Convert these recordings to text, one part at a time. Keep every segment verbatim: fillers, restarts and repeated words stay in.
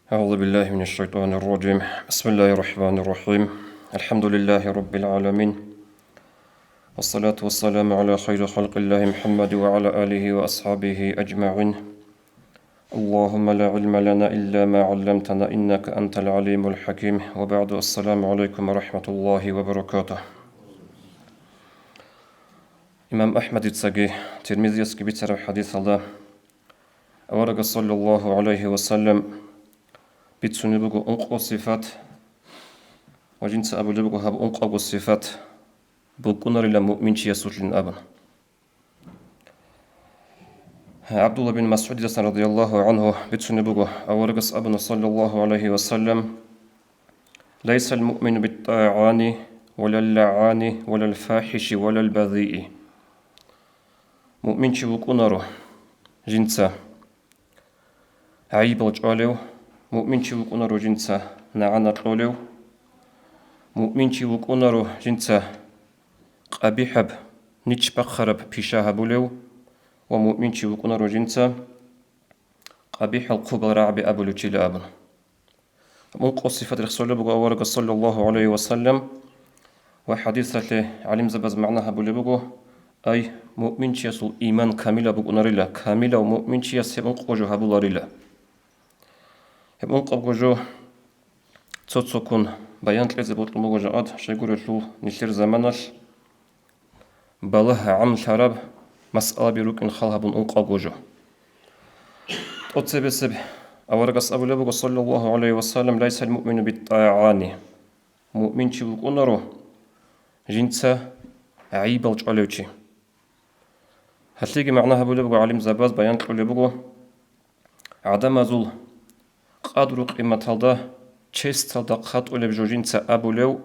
أعوذ بالله من الشيطان الرجيم. بسم الله الرحمن الرحيم. الحمد لله رب العالمين. والصلاة والسلام على خير خلق الله محمد وعلى آله وأصحابه أجمعين. اللهم لا علم لنا إلا ما علمتنا إنك أنت العليم الحكيم. وبعد، السلام عليكم ورحمة الله وبركاته. Имам Ахмадицаги Тирмизиясги бицараб хадисалда, аварагас, саллаллаху гӀалайхи ва саллям, бицунеб буго ункъо сифат, ва жинца абулеб буго гьаб ункъабго сифат букӀунарила муъминчиясулъин абун. ГӀабдулла бин МасгӀудидасан, радияллаху гӀанху, бицунеб буго, аварагас абуна, саллаллаху гӀалайхи ва саллям: «Лайсал муъмину бит-тӀагӀани, валал лагӀани, валал фахӀиши, валал багъии». Муъминчи вукӀунаро жинца гӀайибал чӀвалев, муъминчи вукӀунаро жинца нагӀана кьолев, муъминчи вукӀунаро жинца къабихӀаб, нич бахъараб пиша гьабулев ва муъминчи вукӀунаро жинца къабихӀал хъубал рагӀаби абулев чила абун. Ункъо сифат рехсолеб буго аварагас, саллаллаху гӀалайхи ва саллям, ва хадисалъе гӀалимзабаз магӀна гьабулеб буго: ай, муъминчиясул иман камилаб букӀунарила, камилав муъминчияс гьеб ункъо жо гьабуларила. Гьеб ункъабго жо цо-цоккун баян кьезе бокьун буго жакъад, щайгурелъул нилъер заманалъ балагь гӀамлъараб масъалаби рукӀин хал гьабун ункъабго жо. ТӀоцебесеб аварагас абулеб буго, саллаллаху гӀалайхи ва саллям: «Лайсал муъмину бит-тӀагӀани». Муъминчи вукӀунаро жинца гӀайибал чӀвалев чи. Гьалъиги магӀна гьабулеб буго, гӀалимзабаз баян кьулеб буго, гӀадамазул къадру-къиматалда, честалда хъатӀулеб жо жинца абулев,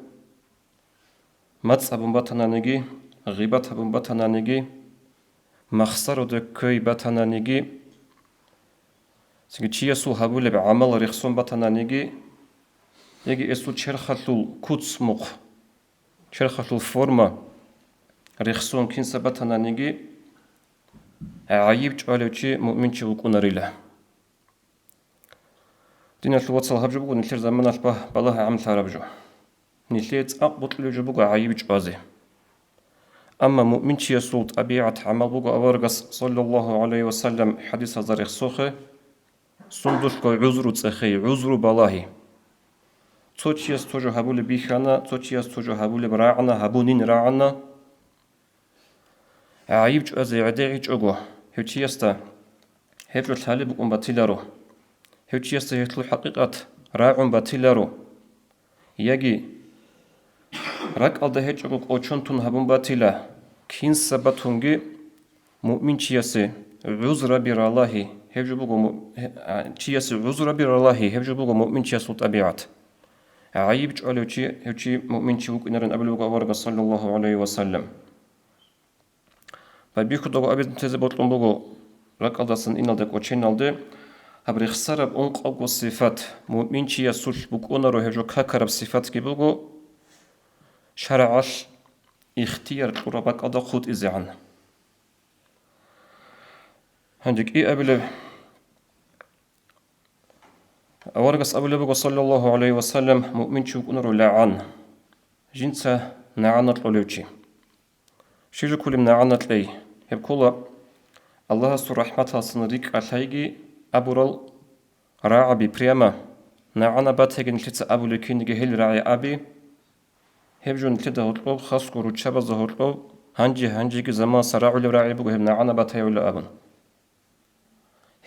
мацӀ гьабун батананиги, гъибат гьабун батананиги, махсароде кквей батананиги, цинги чиясул гьабулеб гӀамал рехсон батананиги, яги эсул черхалъул куц-мухъ, черхалъул форма рехсон кинса батананиги, гӀайиб чӀвалев чи муъминчи вукӀунарила. Диналъул вацал, гьаб жо буго нилъер заманалъ ба-, балагь гӀамлъараб жо. Нилъее цӀакъ бокьулеб жо буго гӀайиб чӀвазе. Амма муъминчиясул тӀабигӀат гӀамал буго аварагас, саллаллаху гӀалайхи ва саллям, хадисазда рехсохе, сундулъго гӀузру цӀехей, гӀузру балагьи. Цо чияс цо жо гьабулеб бихьана, цо чияс цо жо гьабулеб рагӀана, гьабунин рагӀана. ГӀайиб чӀвазе гӀедегӀичӀого, гьев чиясда гьеб жо лъалеб букӀун батиларо. Гьев чиясда гьелъул хӀакъикъат рагӀун батиларо. Яги ракӀалда гьечӀого кӀочон тун гьабун батила, кинса батунги муъминчиясе гӀузраби ралагьи, гьеб жо буго му-, гье-, а, чиясе гӀузраби ралагьи, гьеб жо буго муъминчиясул тӀабигӀат. ГӀайиб чӀвалев чи, гьев чи муъминчи вукӀинарин абулеб буго аварагас, саллаллаху гӀалайхи ва саллям. Байбихьудаго абизмутезе бокьун буго ракӀалдасан иналде кӀоченалде, гьаб рехсараб ункъабго сифат, муъминчиясулъ букӀунаро гьеб жо какараб сифатги буго, шаргӀалъ ихтияр кьураб бакӀалда хутӀизегӀан. Гьанже кӀиабилеб, аварагас абулеб буго, саллаллаху гӀалайхи ва саллям, муъминчи вукӀунаро лагӀан, жинца нагӀана кьолев чи. Щиб жо кколеб нагӀана кьей? Гьеб ккола Аллагьасул рахӀматалдасан рикӀкӀалъайги абурал рагӀаби, прямо нагӀана батайги нилъеца абулеб киниги гьел рагӀи аби, гьеб жо нилъеда гьоркьоб, хасго руччабазда гьоркьоб, гьанже-гьанжеги заманаса рагӀулеб рагӀи буго гьеб нагӀана батайила абун.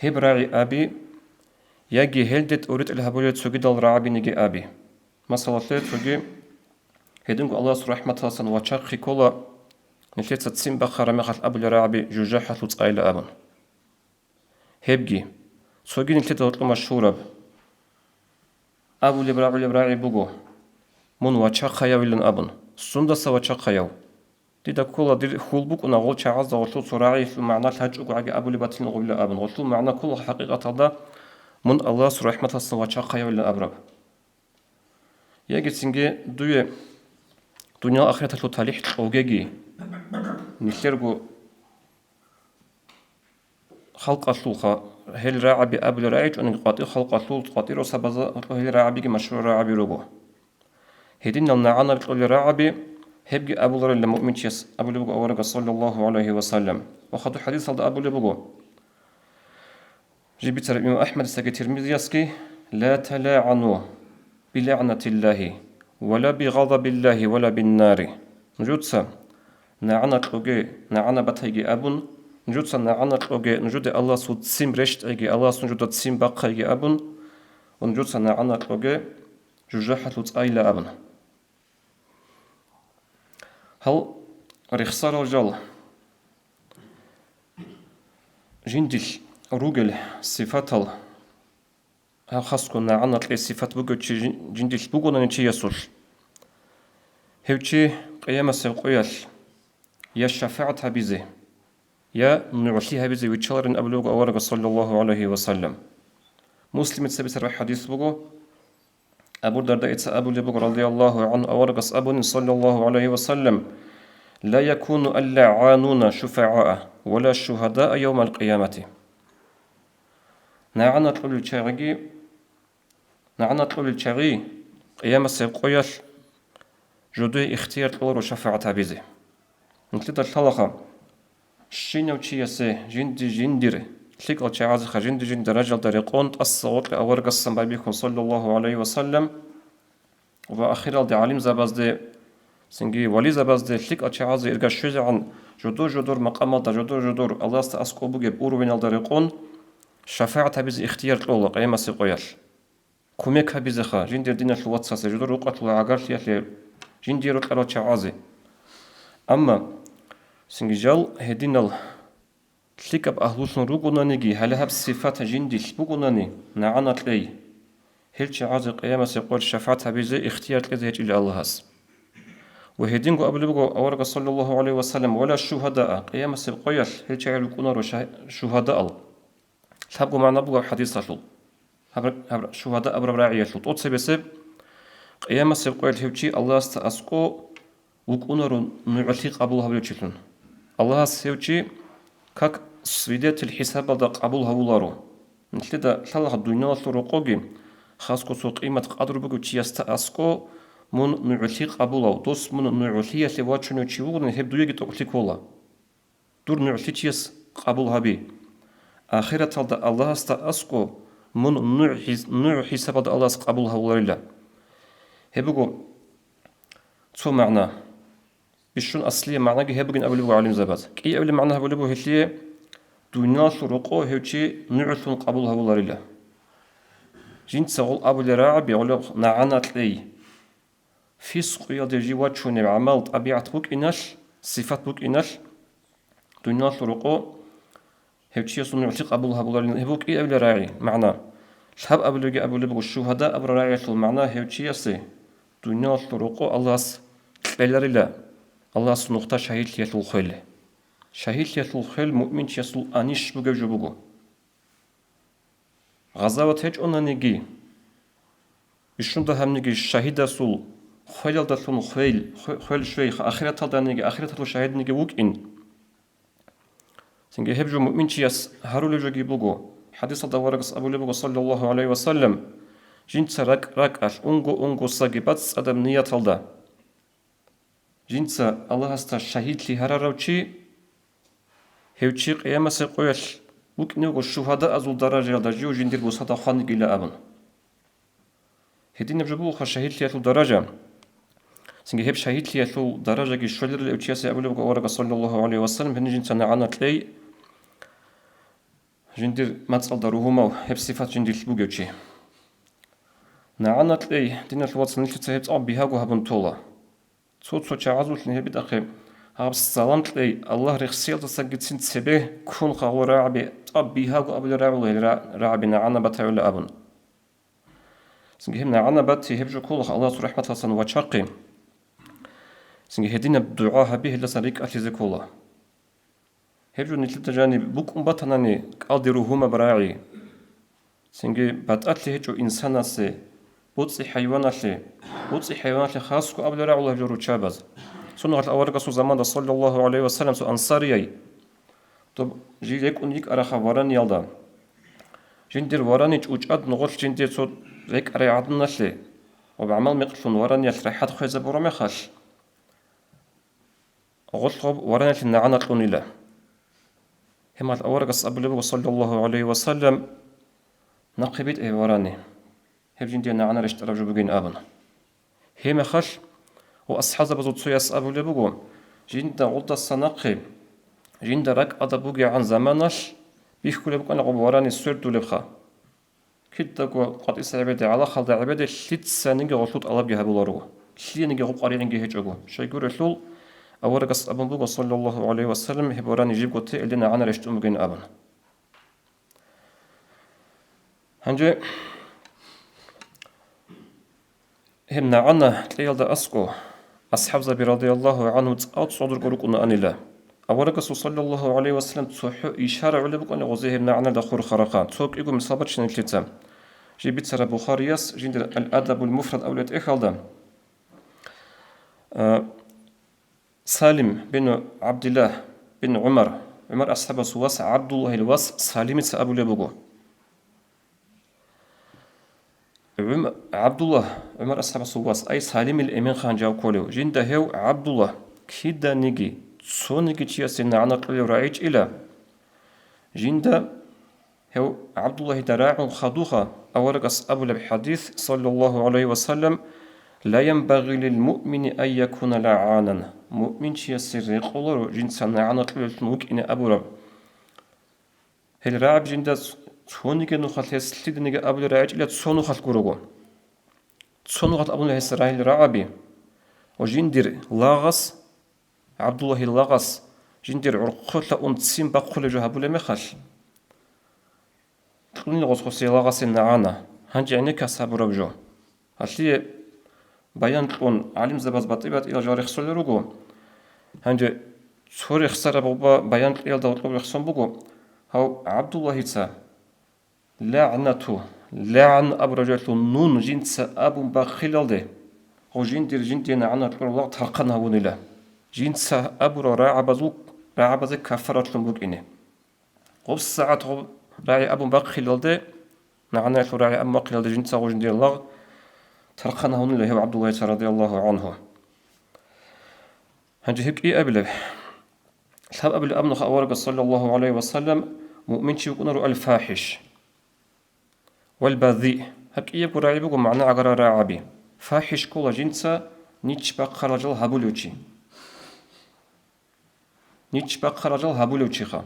Гьеб рагӀи аби, яги гьелде тӀоритӀел гьабулел цогидал рагӀабиниги аби. Масалалъе, цоги гьединго Аллагьасул рахӀматалдасан вачахъе ккола, нилъеца ццин бахъараб мехалъ абулел рагӀаби жужахӀалъул цӀайила абун. Гьебги, цоги нилъеда гьоркьоб машгьураб, абулеб-рагӀулеб рагӀи буго, мун вачахъайавилан абун. Сундаса вачахъаяв? Дида ккола, дир хьул букӀуна гъол чагӀазда гъолъул цо рагӀиялъул магӀна лъачӀого гӀаги абулеб батилан гъубила абун. Гъолъул магӀна ккола хӀакъикъаталда мун Аллагьасул рахӀматалдасан вачахъайавилан абураб. Яги цинги дуе дуниял ахираталъул талихӀ кьогеги, нилъерго халкъалъулха гьел рагӀаби абулел рагӀичӀониги, къватӀир халкъалъул, къватӀир росабазда гьел рагӀабиги машгьурал рагӀаби руго. Гьединал нагӀана кьолел рагӀаби, гьебги абуларила муъминчияс, абулеб буго аварагас, саллаллагьу гӀалайгьи ва саллам. Ва хадуб хадисалда абулеб буго, жиб бицараб имам АхӀмадасдаги Тирмизиясги: «Ла талагӀану би лягӀнатиллагьи, ва ла би гъадабиллагьи, ва ла биннари». Нужеца нагӀана кьоге, нагӀана батайги абун, нужеца нагӀана кьоге, нужеде Аллагьас ццин рещтӀайги, Аллагьас нужеда ццин бахъайги абун, ва нужеца нагӀана кьоге, жужахӀалъул цӀайила абун. Гьал рехсарал жал жиндилъ ругел сифатал, гьаб хасго нагӀана кьей сифат бугев чи жин-, жиндилъ бугонани чиясулъ, гьев чи къиямасеб къоялъ я шафагӀат гьабизе, я нугӀлъи гьабизе виччаларин абулеб буго аварагас, саллаллагьу гӀалайгьи ва саллам. Муслимица бицараб хадис буго, Абу Дардаица абулеб буго, радияллагьу гӀангьу, аварагас абунин, саллаллагьу гӀалайгьи ва саллам: «Ла якуну аллагӀануна шуфагӀаа, ва ла шугьадаа явмал къиямати». НагӀана кьолел чагӀиги, нагӀана кьолел чагӀи къиямасеб къоялъ жодое ихтияр кьоларо шафагӀат гьабизе. Нилъеда лъалаха, щинав чиясе жинди-, жиндир лъикӀал чагӀазеха жинди-жиндир даражалда рекъон тӀаса гъоркье аварагасан байбихьун, саллаллагьу гӀалайгьи ва саллам, ва ахиралде гӀалимзабазде, цинги вализабазде, лъикӀал чагӀазде ирга щвезегӀан жодор-жодор макъамалда, жодор-жодор Аллагьасда аскӀоб бугеб уровеналда рекъон шафагӀат гьабизе ихтияр кьола къиямасеб къоялъ. Кумек гьабизеха жиндир диналъул вацасе, жодор рукъалъул гӀагарлъиялъе, жиндие рокьарал чагӀазе. Амма цинги жал гьединал лъикӀаб агьлулъун ругонаниги, гьале гьаб сифат жиндилъ бугонани, нагӀана кьей, гьел чагӀазе къиямасеб къоялъ шафагӀат гьабизе ихтияр кьезе гьечӀила Аллагьас. Ва гьединго абулеб буго аварагас, саллаллагьу гӀалайгьи ва саллам: «Ва ла шугьадаа», къиямасеб къоялъ гьел чагӀи рукӀунаро ша-, шугьадаал. Лъабго магӀна буго гьаб хадисалъул, гьаб-, гьаб-, шугьада абураб рагӀиялъул. ТӀоцебесеб къиямасеб къоялъ гьев чи Аллагьасда аскӀо вукӀунаро нугӀлъи къабул гьабулев чилъун. Аллагьас гьев чи как свидетель хӀисабалда къабул гьавуларо. Нилъеда лъалаха дуниялалъул рокъоги, хасго цо къимат-къадру бугев чиясда аскӀо мун нугӀлъи къабулав, дос мун нугӀлъиялъе вачунев чи вугони, гьеб дуеги тӀокӀлъи ккола. Дур нугӀлъи чияс къабул гьаби. Ахираталда Аллагьасда аскӀо мун нугӀ хӀис-, нугӀ хӀисабалда Аллагьас къабул гьавуларила. Гьеб буго цо магӀна. Бищун аслияб магӀнаги гьеб бугин абулеб буго гӀалимзабаз. КӀиабилеб магӀна гьабулеб буго гьелъие: дуниялалъул рокъо гьев чи нугӀлъун къабул гьавуларила. Жинца гъол абулел рагӀаби гъолеб нагӀана кьей. Фискъуялде жив вачунеб гӀамал, тӀабигӀат букӀиналъ, сифат букӀиналъ, дуниялалъул рокъо гьев чиясул нугӀлъи къабул гьабуларин, гьеб букӀи абила рагӀи, магӀна. Лъаб абулебги абулеб буго, шугьада абураб рагӀиялъул магӀна гьев чиясе дуниялалъул рокъо Аллагьас кьеларила, Аллагьасул нухда шагьидлъиялъул хвел. Шагьидлъиялъул хвел муъминчиясул анищ бугев жо буго. Гъазават гьечӀонаниги, бищун дагьабниги шагьидасул хвелалдалъун хвел, хве-, хвел щвей, ахираталданиги, ахираталъул шагьидниги вукӀин. Цинги гьеб жо муъминчияс гьарулев жоги буго. ХӀадисалда аварагас абулеб буго, саллаллагьу гӀалайгьи ва саллам: «Жинца ракӀ-ракӀалъ, унго-унгосаги бацӀцӀадаб нияталда». Жинца Аллагьасда шагьидлъи гьарарав чи, гьев чи къиямасеб къоялъ вукӀине вуго шугьадаазул даражаялда жив жиндир бусада хванигила абун. Гьединаб жо бугоха шагьидлъиялъул даража. Цинги гьеб шагьидлъиялъул даражаги щвеларила гьев чиясе абулеб буго аварагас, саллаллагьу гӀалайгьи ва саллам, гьениб жинца нагӀана кьей, жиндир мацӀалда ругьумав гьеб сифат жиндилъ бугев чи. НагӀана кьей, диналъул вацал, нилъеца гьеб цӀакъ бигьаго гьабун тола. Цо-цо чагӀазулъин гьеб битӀахъе, гьаб салам кьей, Аллагь рехсиялдасагицин цебе ккун хагъо рагӀаби тӀад бигьаго абулел рагӀула гьел ра-, рагӀаби нагӀана батайила абун. Цинги гьеб нагӀана бати, гьеб жо кколаха Аллагьасул рахӀматалдасан вачахъе. Цинги гьединаб дугӀа гьаби, гьелдасан рикӀкӀалъизе ккола. Гьеб жо нилъеда жаниб букӀун батанани кӀалдир ругьумаб рагӀи. Цинги батӀалъи гьечӀо инсанасе, боцӀи хӀайваналъе, боцӀи хӀайваналъе хасго абулел рагӀула гьеб жо руччабаз. Цо нухалъ аварагасул заманда, саллаллагьу гӀалайгьи ва саллам, цо ансарияй, доб жий рекӀун йикӀарахъа вараниялда, Жиндир варани чӀучӀад нугъулъ жиндир цо рекӀарай гӀадналъе ва гӀамал-микълъун вараниялъ рахӀат хвезабураб мехалъ, гъулъ гъоб вараниялъе нагӀана кьунила. Гьеб мехалъ аварагас абулеб буго, саллаллагьу гӀалайгьи ва саллам, нахъе битӀе гьеб варани, гьеб жиндие нагӀана рещтӀараб жо бугин абун. Гьеб мехалъ ва асхӀабзабазул цояс абулеб буго, жинда гъолдаса нахъе, жинда ракӀалда бугегӀан заманалъ бихьулеб букӀана гъоб варани свердулебха. Кидаго къватӀиса гӀебеде, гӀалахалда гӀебеде лъицаниги гъолъул тӀалабги гьабуларо, лъиениги гъоб къваригӀинги гьечӀого. Щайгурелъул, аварагас абун буго, саллаллагьу гӀалайгьи ва саллам, гьеб варани жибго те илде нагӀана рещтӀун бугин абун. Гьанже гьеб нагӀана кьеялда аскӀо, асхӀабзаби радияллагьу гӀангьум цӀакъ цӀодорго рукӀунаанила. Аварагасул саллаллагьу гӀалайгьи ва саллам цохӀо ишара гӀолеб букӀана гъозе гьеб нагӀаналда хурхарахъан. Цо кӀиго мисал бачина нилъеца. Жиб бицараб Бухарияс жиндир Ал-Адабул Муфрад абулеб тӀехьалда, а, Салим бин ГӀабдиллагь бин ГӀумар, ГӀумар асхӀабасул вас ГӀабдуллагьил вас Салимица абулеб буго. ГӀум-, ГӀабдуллагь, ГӀумар асхӀабасул вас, ай Салимил эмен хан жав кколев, жинда гьев ГӀабдуллагь киданиги, цониги чиясе нагӀана кьолев рагӀичӀила, жинда гьев ГӀабдуллагьида рагӀун хадуха, аварагас абулеб хӀадис, саллаллагьу гӀалайгьи ва саллам, «Ла янбагъи лил муъмини ан якуна лагӀанан», муъминчиясе рекъоларо жинца нагӀана кьолеллъун вукӀине абураб. Гьел рагӀаб жинда цониги нухалъ гьес лъиданиги абулел рагӀичӀила цо нухалъ гурого. Цо нухалъ абуна гьес рагьил рагӀаби ва жиндир лагъас, ГӀабдуллагьил лагъас жиндир гӀорхъолъа ун ццин бахъулеб жо гьабулеб мехалъ, кьунил гъосгъосе лагъасе нагӀана, гьанже гӀенеккас гьабураб жо. Гьалъие баян кьун, гӀалимзабаз батӀи-батӀиял жал рехсолел руго. Гьанже цо рехсараб гъоба баян кьеялда гьоркьоб рехсон буго, гьав ГӀабдуллагьица, ЛагӀнату, лягӀн абураб жоялъул нун жинца абун бахъилалде, гъо жиндир жиндие нагӀана кьурал лагъ тархъан гьавунила, жинца абурал рагӀабазул, рагӀабазе кафаратлъун букӀине. ГъубсагӀат гъоб рагӀи абун бахъилалде, нагӀанаялъул рагӀи абун бахъилалде жинца гъо жиндир лагъ тархъан гьавунила гьев ГӀабдуллагьица радияллагьу гӀангьу. Гьанже гьеб кӀиабилеб? Лъабабилеб абунаха аварагас, саллаллагьу гӀалайгьи ва саллам, муъминчи вукӀунаро аль-фахӀиш валь-базиъ. Гьаб кӀиябго рагӀи буго магӀна гӀагарал рагӀаби. ФахӀиш ккола жинца нич бахъарал жал гьабулев чи. Нич бахъарал жал гьабулев чиха.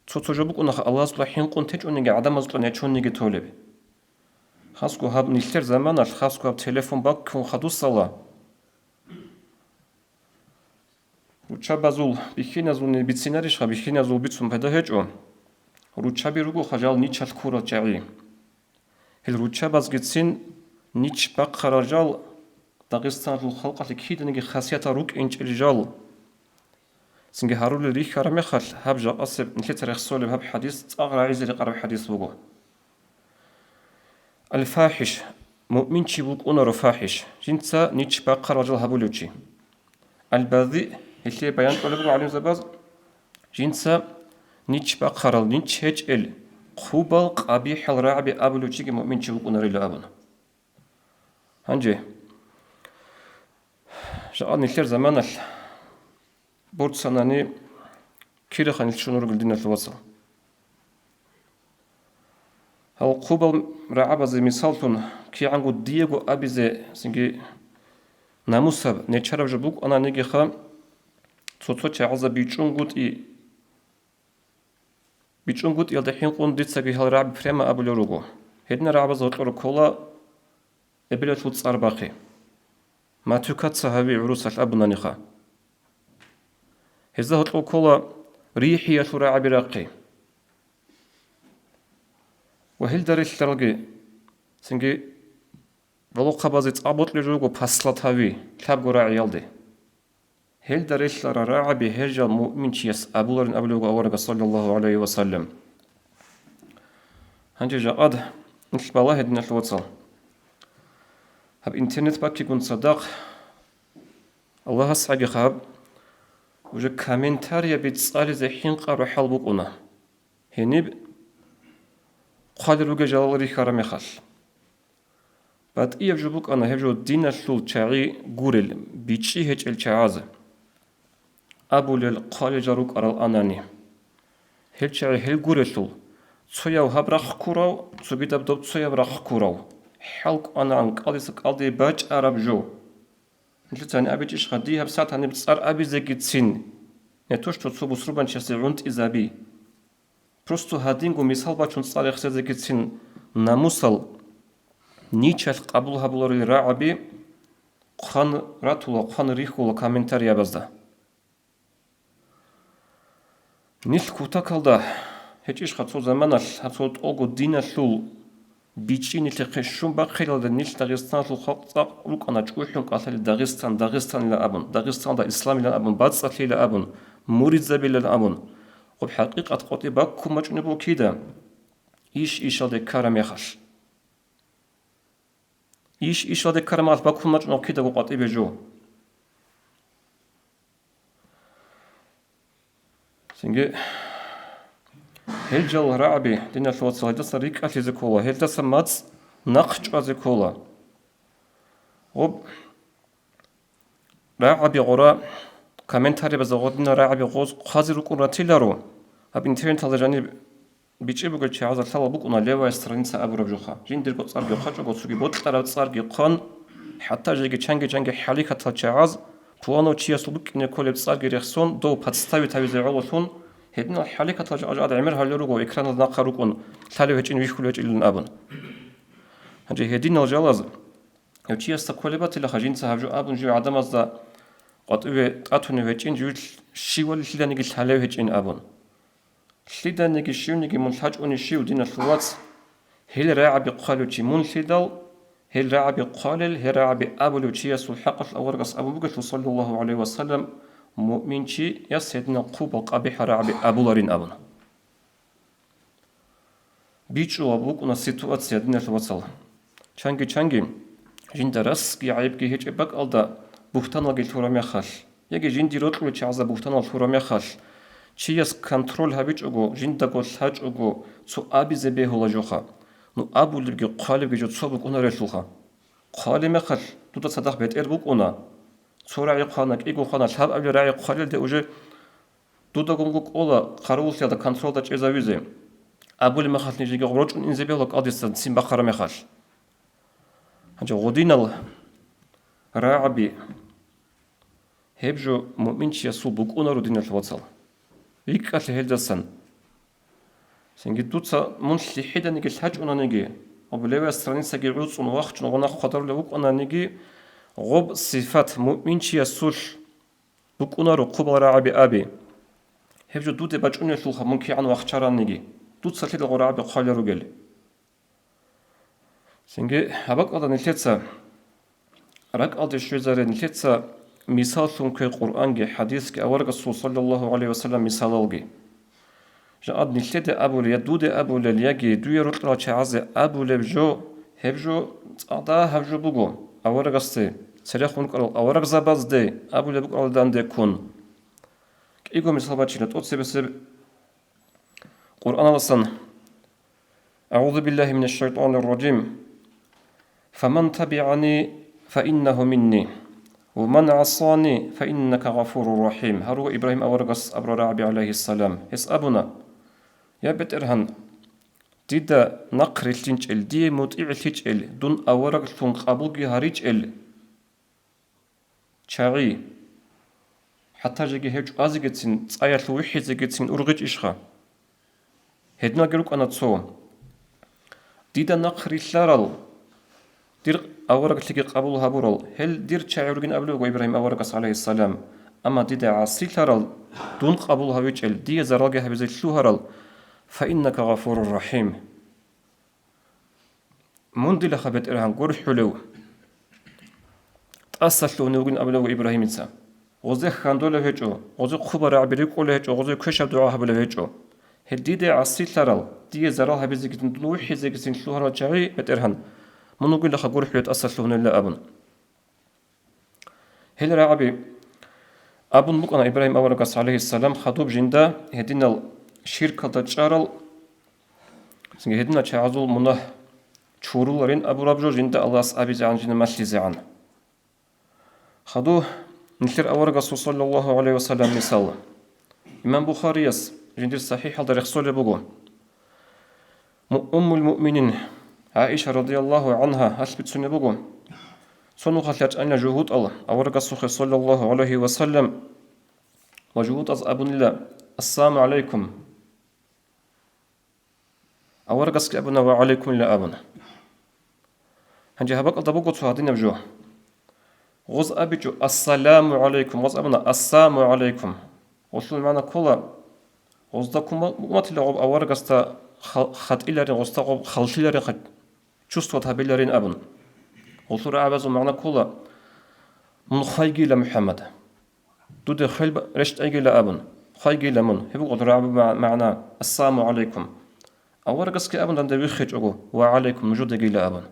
Цо-цо жо букӀунаха Аллагьасукьа хӀинкъун течӀониги, гӀадамазукьа нечонниги толеб. Хасго гьаб нилъер заманалъ, хасго гьаб телефон баккун хадусала, руччабазул бихьиназулни бицинарищха, бихьиназул бицун пайда гьечӀо. Руччаби ругоха жал ничалъ ккурал чагӀи. Гьел руччабазгицин нич бахъарал жал, Дагъистаналъул халкъалъе киданиги хасиятал рукӀинчӀел жал. Цинги гьарулел рихьараб мехалъ, гьаб жакъасеб нилъеца рехсолеб гьаб хӀадис цӀакъ рагӀизе рекъараб хӀадис буго. Аль-фахӀиш, муъминчи вукӀунаро фахӀиш, жинца нич бахъарал жал гьабулев чи. Аль-базиъ, гьелъие баян кьолеб буго гӀалимзабаз, жинца нич бахъарал, нич гьечӀел, хъубал, къабихӀал рагӀаби абулев чиги муъминчи вукӀунарила абун. Гьанже, жакъа нилъер заманалъ борцанани кириха нилъ щун ругел, диналъул вацал. Гьал хъубал рагӀабазе мисаллъун кигӀанго диего абизе цинги намусаб, нечараб жо букӀананигиха, цо-цо чагӀазда бичӀчӀунгутӀи, бичӀчӀунгутӀиялда хӀинкъун дицаги гьал рагӀаби прямо абулел руго. Гьединал рагӀабазда гьоркьор ккола эбелалъул цӀар бахъи. Матукаца гьави гӀурусалъ абунаниха. Гьезда гьоркьор ккола рихӀиялъул рагӀаби рахъи. Ва гьелда релълъаралги, цинги балугъ хъабазе цӀакъ бокьулеб жо буго паслат гьави лъабго рагӀиялде. Гьелда релълъарал рагӀаби гьел жал муъминчияс абуларин абулеб буго аварагас, саллаллагьу гӀалайгьи ва саллам. Гьанже жакъад нилъ балагье, диналъул вацал. Гьаб интернет баккигун цадахъ АллагьасгӀагиха гьаб уже комментарияби цӀализе хӀинкъараб хӀал букӀуна. Гьениб хъвалел ругел жалал рихьараб мехалъ. БатӀияб жо букӀана гьеб жо диналъул чагӀи гурел, бичӀчӀи гьечӀел чагӀаз абулел хъвалел жал рукӀарал анани. Гьел чагӀи гьел гурелъул, цояв гьаб рахъ ккурав, цогидаб доб цояб рахъ ккурав, хӀал кӀванагӀан кӀалдиса кӀалдиб бачӀараб жо. Нилъеца гьаниб абичӀищха, дие гьаб сагӀат гьаниб цӀар абизегицин, не то что цо бусурбанчиясе гӀунтӀизаби. Просто гьадинго мисал бачун цӀар рехсезегицин намусал ничалъ къабул гьабуларел рагӀаби хъван ратула, хъван рихьула комментариябазда. Нилъ кутакалда гьечӀищха цо заманалъ гьацул тӀолго диналъул бичӀчӀи нилъехъе щун бахъиялда, нилъ Дагъистаналъул халкъ цӀакъ рукӀана чӀухӀун кӀалъали Дагъистан, Дагъистанила абун, Дагъистанда исламилан абун, бацӀцӀалъила абун, муридзабилан абун. Гъуб хӀакъикъат къотӀи баккун бачӀунеб буго кида? Иш ишалде ккараб мехалъ. Иш ишалде ккараб мехалъ баккун бачӀунеб кидаго къотӀибе жо. Цинги гьел жал рагӀаби, диналъул вацал, гьелдаса рикӀкӀалъизе ккола, гьелдаса мацӀ нахъ чӀвазе ккола. Гъуб рагӀаби гъура, комментариябазда гъодинал рагӀаби гъоз хъвазе рукӀун ратиларо, гьаб интернеталда жаниб бичӀчӀи бугел чагӀазда лъала букӀуна левая страница абураб жоха. Жиндирго цӀарги хъвачӀого, цоги бокьараб цӀарги хъван, хӀатта жеги чанги-чанги хӀалихьатал чагӀаз, пуланав чиясул букӀине кколеб цӀарги рехсон, дов подставить гьавизе гӀололъун, гьединал хӀалихьатал жо-, жо-, гӀемер гьалел руго, экранал нахъа рукӀун, лъалев гьечӀин, вихьулев гьечӀилан абун. Гьанже гьединал жалаз, гьев чиясда кколеб батилаха, жинца гьаб жо абун жив гӀадамазда къватӀиве тӀатунев гьечӀин, жив щивали лъиданиги лъалев гьечӀин абун. Лъиданиги щивниги мун лъачӀунищив, диналъул вац, гьел рагӀаби хъвалев чи мун лъидал, гьел рагӀаби хъвалел, гьел рагӀаби абулев чиясул хӀакъалъ аварагас абун бугелъул, саллаллагьу гӀалайгьи ва саллам, муъминчияс гьединал хъубал къабихӀал рагӀаби абуларин абун. БичӀчӀулаб букӀуна ситуация, диналъул вацал. Чанги-чанги жинда расги гӀайибги гьечӀеб бакӀалда бугьтаналги лъураб мехалъ, яги жиндир рокьулел чагӀазда бугьтанал лъураб мехалъ, чияс контроль гьабичӀого, жиндаго лъачӀого цо абизе бегьула жоха. Ну абулебги хъвалебги жо цо букӀунарелъулха. Хъвалеб мехалъ дуда цадахъ бетӀер букӀуна. Цо рагӀи хъвана, кӀиго хъвана, лъабабилеб рагӀи хъвалелде уже дудагунго кӀола хъаравуллъиялда контролда чӀезавизе. Абулеб мехалъ нижеги гъоркьун инзе бегьула кӀалдиса ццин бахъараб мехалъ. Гьанже гъодинал рагӀаби гьеб жо муъминчиясул букӀунаро, диналъул вацал. РикӀкӀалъе гьелдасан. Цинги дуца мун лъихӀиданиги лъачӀунаниги, гъоб левая страницаги гӀуцӀун вахчун гъунахъ хъвадарулев вукӀананиги, гъоб сифат муъминчиясулъ букӀунаро хъубал рагӀаби аби. Гьеб жо дуде бачӀунелъулха мун кигӀан вахчараниги, дуца лъидал гъо рагӀаби хъвалел ругел. Цинги гьаб бакӀалда нилъеца ракӀалде щвезаре, нилъеца мисаллъун ккве Къуръанги, хӀадисги, аварагасул саллаллагьу гӀалайгьи ва саллам мисалалги. Жакъад нилъеде абулел, я дуде абулел, яги дуе рокьарал чагӀазе абулеб жо, гьеб жо цӀакъ дагьаб жо буго, аварагасде, церехун рукӀарал аварагзабазде абулеб букӀаралдандеккун. КӀиго мисал бачила тӀоцебесеб Къуръаналдасан: «АгӀузу биллагьи минаш шайтӀанир ражим. Фаман табигӀани, фаиннагьу минни, ва ман гӀасани, фаиннака гъафурур рахӀим». Гьару Ибрагьим аварагас абура рагӀаби гӀалайгьиссалам. Гьес абуна: «Я БетӀергьан, дида нахърилълъинчӀел, дие мутӀигӀлъичӀел, дун авараглъун къабулги гьаричӀел чагӀи, хӀатта жеги гьев чӀвазегицин, цӀаялъув вихӀизегицин ургъичӀищха?» Гьединалги рукӀана цо. Дида нахърилълъарал, дир авараглъиги къабул гьабурал, гьел дир чагӀи ругин абулеб буго Ибрагьим аварагас, гӀалайгьиссалам. Амма дида гӀасилъарал, дун къабул гьавичӀел, дие заралги гьабизе лъугьарал, фаиннака гъафурур рахӀим. Мун дилаха, БетӀергьан, гурхӀулев, тӀасалъугьунев вугин абулеб буго Ибрагьимица. Гъозе хьандулев гьечӀо, гъозе хъуба рагӀаби рикӀкӀулев гьечӀо, гъозе квешаб дугӀа гьабулев гьечӀо. Гьел диде гӀасилъарал, дие зарал гьабизегицин, дун вихӀизегицин лъугьарал чагӀи, БетӀергьан, мун вугилаха гурхӀулев, тӀасалъугьунелла абун. Гьел рагӀаби абун букӀана Ибрагьим аварагас, гӀалайгьиссалам, хадуб жинда гьединал ширкалда чӀарал, цинги гьединал чагӀазул мунагь чуруларин абураб жо жинда Аллагьас абизегӀан, жинда малъизегӀан. Хадуб нилъер аварагасул саллаллагьу гӀалайгьи ва саллам мисал. Имам Бухарияс жиндир СахӀихӀалда рехсолеб буго. Му-, Уммул Муъминин ГӀаиша радияллагьу гӀангьа гьалъ бицунеб буго. Цо нухалъ ячӀанила жугьутӀал аварагасухъе саллаллагьу гӀалайгьи ва саллам ва жугьутӀаз абунила: «Ассаламу гӀалайкум». Аварагасги абуна: «Ва гӀалайкумилла», — абуна. Гьанже гьаб бакӀалда буго цо гьадинаб жо. Гъоз абичӀо: «Ассаламу гӀалайкум», гъоз абуна: «Ассаму гӀалайкум». Гъолъул магӀна ккола, гъозда кумал-, уматила гъоб аварагасда хал-, хатӀиларин, гъозда гъоб халлъиларин хат-, чувствовать гьабиларин абун. Гъолъул рагӀабазул магӀна ккола: «Мун хвайгила, МухӀаммад». Дуда хвел ба-, рещтӀайгила абун, хвайгила мун. Гьеб буго рагӀаби ма-, магӀна: «Ассаламу гӀалайкум». Аварагасги абун данде виххичӀого: «Ва гӀалайкум, нужедагила», — абун.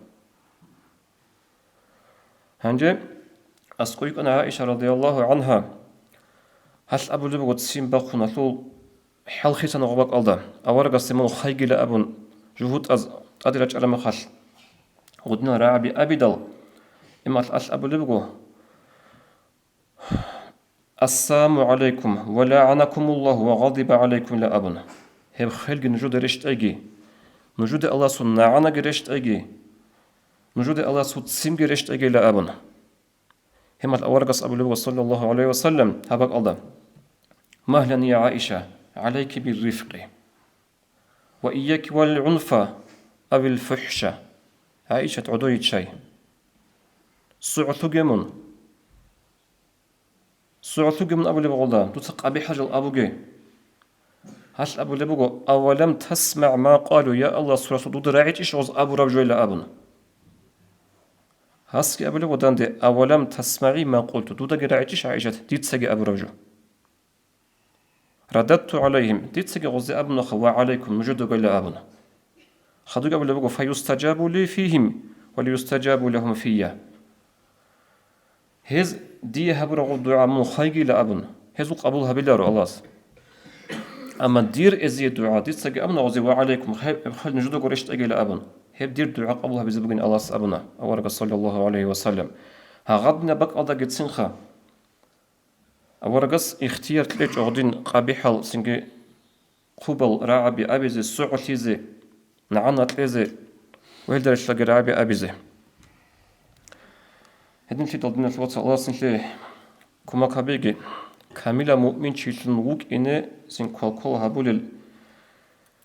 Гьанже аскӀой йикӀана ГӀаиша радияллагьу гӀангьа, гьалъ абулеб буго ццин бахъун, гьалъул хӀал хисана гъоб бакӀалда, аварагасде мун хвайгила абун, жугьутӀаз тӀаде рачӀараб мехалъ, гъудинал рагӀаби абидал, ималъ алъ абулеб буго: «Ассаламу гӀалайкум ва лагӀанакумуллагьу ва гъадиба гӀалайкум», — ла абун. Гьеб хвелги нужеда рещтӀайги, нужеда Аллагьасул нагӀанаги рещтӀайги, нужеда Аллагьасул ццинги рещтӀайгила абун. Гьебмалъ аварагас абулеб буго, саллаллагьу гӀалайгьи ва саллам, гьаб бакӀалда: «Магьлан, я ГӀаиша, гӀалайки биррифкъи». «Ва ийяки вал гӀунфа авил фухӀша». ГӀаишат, гӀодойиччай. СогӀлъуге мун. СогӀлъуге мун абулеб гъолда, дуца къабихӀал жал абуге. Гьалъ абулеб буго: «Авалам тасмагӀ ма къалу», я Аллагьас расул, дуда рагӀичӀищ гъоз абураб жойла абун. Гьасги абулеб гъоданде: «Авалам тасмагӀи ма къулту», дудаги рагӀичӀищ, ГӀаишат, дицаги абураб жо? «Рададту гӀалайгьим», дицаги гъозде абунаха: «Ва гӀалайкум, нужеда гойла», абуна. Хадубги абулеб буго: «Фаюстаджабу ли фигьим, ва лаюстаджабу лагьум фийя». Гьез дие гьабураб гъоб дугӀа мун хвайгила абун, гьезул къабул гьабиларо Аллагьас. Амма дир эзие дугӀа, дицаги абуна гъозе: «Ва гӀалайкум, хай-, хай нужедаго рещтӀагила», абун, гьеб дир дугӀа къабул гьабизе бугин Аллагьас абуна аварагас, саллаллагьу гӀалайгьи ва саллам. Гьагъадина бакӀалдагицинха аварагас ихтияр кьечӀо гъудин къабихӀал цинги хъубал рагӀаби абизе, согӀлъизе, нагӀана кьезе ва гьелда релълъаги рагӀаби абизе. Гьединлъидал, диналъул вацал, Аллагьас нилъее кумек гьабеги, камилаб муъминчилъун вукӀине цин квалквал гьабулел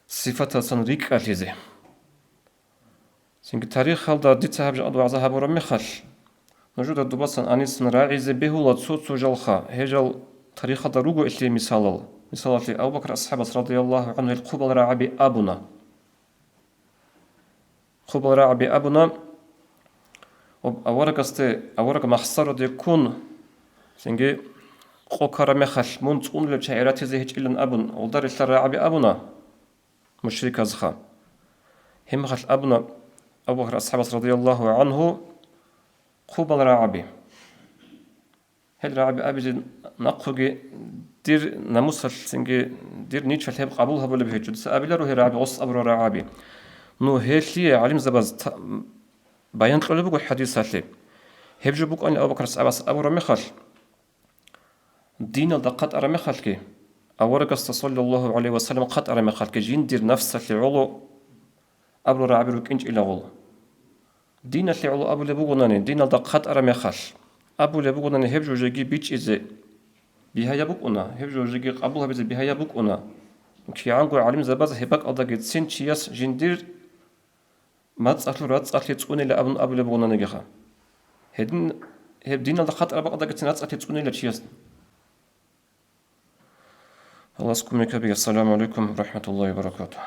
сифатасан рикӀкӀалъизе. Цинги тарихалда дица гьаб жакъа вагӀза гьабураб мехалъ, нужеда дубасан гьанисан рагӀизе бегьула цо-цо жалха, гьел жал тарихалда руго илъе мисалал. Мисалалъе, Абу Бакр асхӀабас, радияллагьу гӀангьу, гьел хъубал рагӀаби абуна. Хъубал рагӀаби абуна, ва аварагасде, авараг махсароде ккун, цинги къо ккараб мехалъ, мун цӀунулеб чагӀи ратизе гьечӀилан абун, гъолда релълъарал рагӀаби абуна. Мушриказха. Гьебмехалъ абуна Абу Бакр асхӀабас, радияллагьу гӀангьу, хъубал рагӀаби. Гьел рагӀаби абизе нахъуги дир намусалъцинги дир ничалъ гьеб къабул гьабулеб гьечӀо. Дица абиларо гьел рагӀаби, гъос абурал рагӀаби. Ну, гьелъие гӀалимзабаз та-, баян кьолеб буго хӀадисалъе. Гьеб жо букӀани Абу Бакр асхӀабас абураб мехалъ, диналда хъатӀараб мехалъги, аварагасда, саллаллагьу гӀалайгьи ва саллам, хъатӀараб мехалъги, жиндир нафсалъе гӀоло абурал рагӀаби рукӀинчӀила гъол. Диналъе гӀоло абулеб бугонани, диналда хъатӀараб мехалъ, абулеб бугонани, гьеб жо жеги бичӀчӀизе бигьаяб букӀуна, гьеб жо жеги къабул гьабизе бигьаяб букӀуна. КигӀанго гӀалимзабаз гьеб бакӀалдагицин чияс жиндир мацӀалъул рацӀцӀалъи цӀунила абун абулеб бугонанигиха. Гьедин, гьеб диналда хъатӀараб бакӀалдагицин рацӀцӀалъи цӀунила чияс. Аллагьас кумек гьабеги. Ассаламу гӀалайкум ва рахӀматуллагьи ва баракатугьу.